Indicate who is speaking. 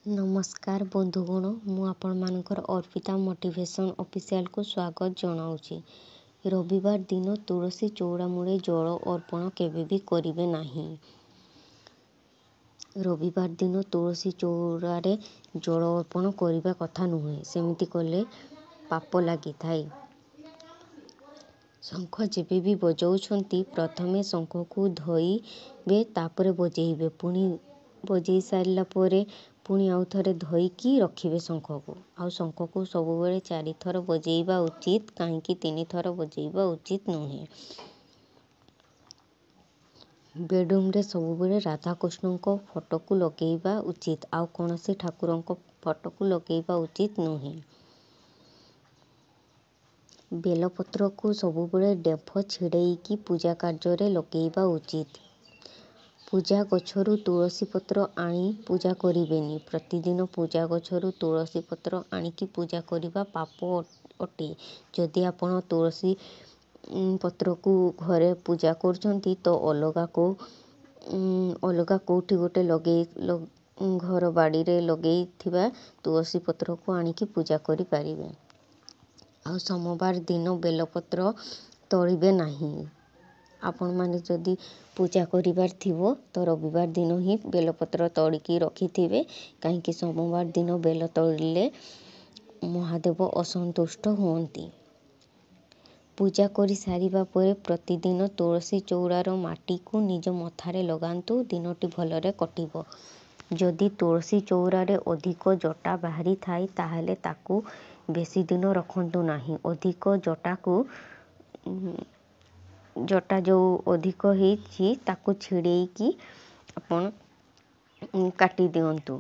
Speaker 1: ନମସ୍କାର ବନ୍ଧୁଗଣ, ମୁଁ ଆପଣମାନଙ୍କର ଅର୍ପିତା ମୋଟିଭେସନ୍ ଅଫିସିଆଲକୁ ସ୍ୱାଗତ ଜଣାଉଛି। ରବିବାର ଦିନ ତୁଳସୀ ଚଉରା ମୂଳେ ଜଳ ଅର୍ପଣ କେବେ ବି କରିବେ ନାହିଁ। ରବିବାର ଦିନ ତୁଳସୀ ଚଉରାରେ ଜଳ ଅର୍ପଣ କରିବା କଥା ନୁହେଁ, ସେମିତି କଲେ ପାପ ଲାଗିଥାଏ। ଶଙ୍ଖ ଯେବେ ବି ବଜାଉଛନ୍ତି, ପ୍ରଥମେ ଶଙ୍ଖକୁ ଧୋଇବେ, ତାପରେ ବଜେଇବେ। ପୁଣି ବଜେଇ ସାରିଲା ପରେ ପୁଣି ଆଉ ଥରେ ଧୋଇକି ରଖିବେ ଶଙ୍ଖକୁ। ଆଉ ଶଙ୍ଖକୁ ସବୁବେଳେ 4ଥର ବଜେଇବା ଉଚିତ, କାହିଁକି 3ଥର ବଜେଇବା ଉଚିତ ନୁହେଁ। ବେଡ଼ରୁମ୍ରେ ସବୁବେଳେ ରାଧାକୃଷ୍ଣଙ୍କ ଫଟୋକୁ ଲଗେଇବା ଉଚିତ, ଆଉ କୌଣସି ଠାକୁରଙ୍କ ଫଟୋକୁ ଲଗେଇବା ଉଚିତ ନୁହେଁ। ବେଲପତ୍ରକୁ ସବୁବେଳେ ଡେମ୍ଫ ଛିଡ଼େଇକି ପୂଜା କାର୍ଯ୍ୟରେ ଲଗେଇବା ଉଚିତ। ପୂଜା ଗଛରୁ ତୁଳସୀ ପତ୍ର ଆଣି ପୂଜା କରିବେନି। ପ୍ରତିଦିନ ପୂଜା ଗଛରୁ ତୁଳସୀ ପତ୍ର ଆଣିକି ପୂଜା କରିବା ପାପ ଅଟେ। ଯଦି ଆପଣ ତୁଳସୀ ପତ୍ରକୁ ଘରେ ପୂଜା କରୁଛନ୍ତି, ତ ଅଲଗା କେଉଁଠି ଗୋଟେ ଲଗେଇ, ଘର ବାଡ଼ିରେ ଲଗେଇଥିବା ତୁଳସୀ ପତ୍ରକୁ ଆଣିକି ପୂଜା କରିପାରିବେ। ଆଉ ସୋମବାର ଦିନ ବେଲପତ୍ର ତୋଳିବେ ନାହିଁ। ଆପଣମାନେ ଯଦି ପୂଜା କରିବାର ଥିବ, ତ ରବିବାର ଦିନ ହିଁ ବେଲପତ୍ର ତୋଳିକି ରଖିଥିବେ, କାହିଁକି ସୋମବାର ଦିନ ବେଲ ତୋଳିଲେ ମହାଦେବ ଅସନ୍ତୁଷ୍ଟ ହୁଅନ୍ତି। ପୂଜା କରିସାରିବା ପରେ ପ୍ରତିଦିନ ତୁଳସୀ ଚଉରାର ମାଟିକୁ ନିଜ ମଥାରେ ଲଗାନ୍ତୁ, ଦିନଟି ଭଲରେ କଟିବ। ଯଦି ତୁଳସୀ ଚଉରାରେ ଅଧିକ ଜଟା ବାହାରିଥାଏ, ତାହେଲେ ତାକୁ ବେଶୀ ଦିନ ରଖନ୍ତୁ ନାହିଁ। ଅଧିକ ଜଟାକୁ, ଜଟା ଯେଉଁ ଅଧିକ ହେଇଛି, ତାକୁ ଛିଡ଼େଇକି ଆପଣ କାଟି ଦିଅନ୍ତୁ।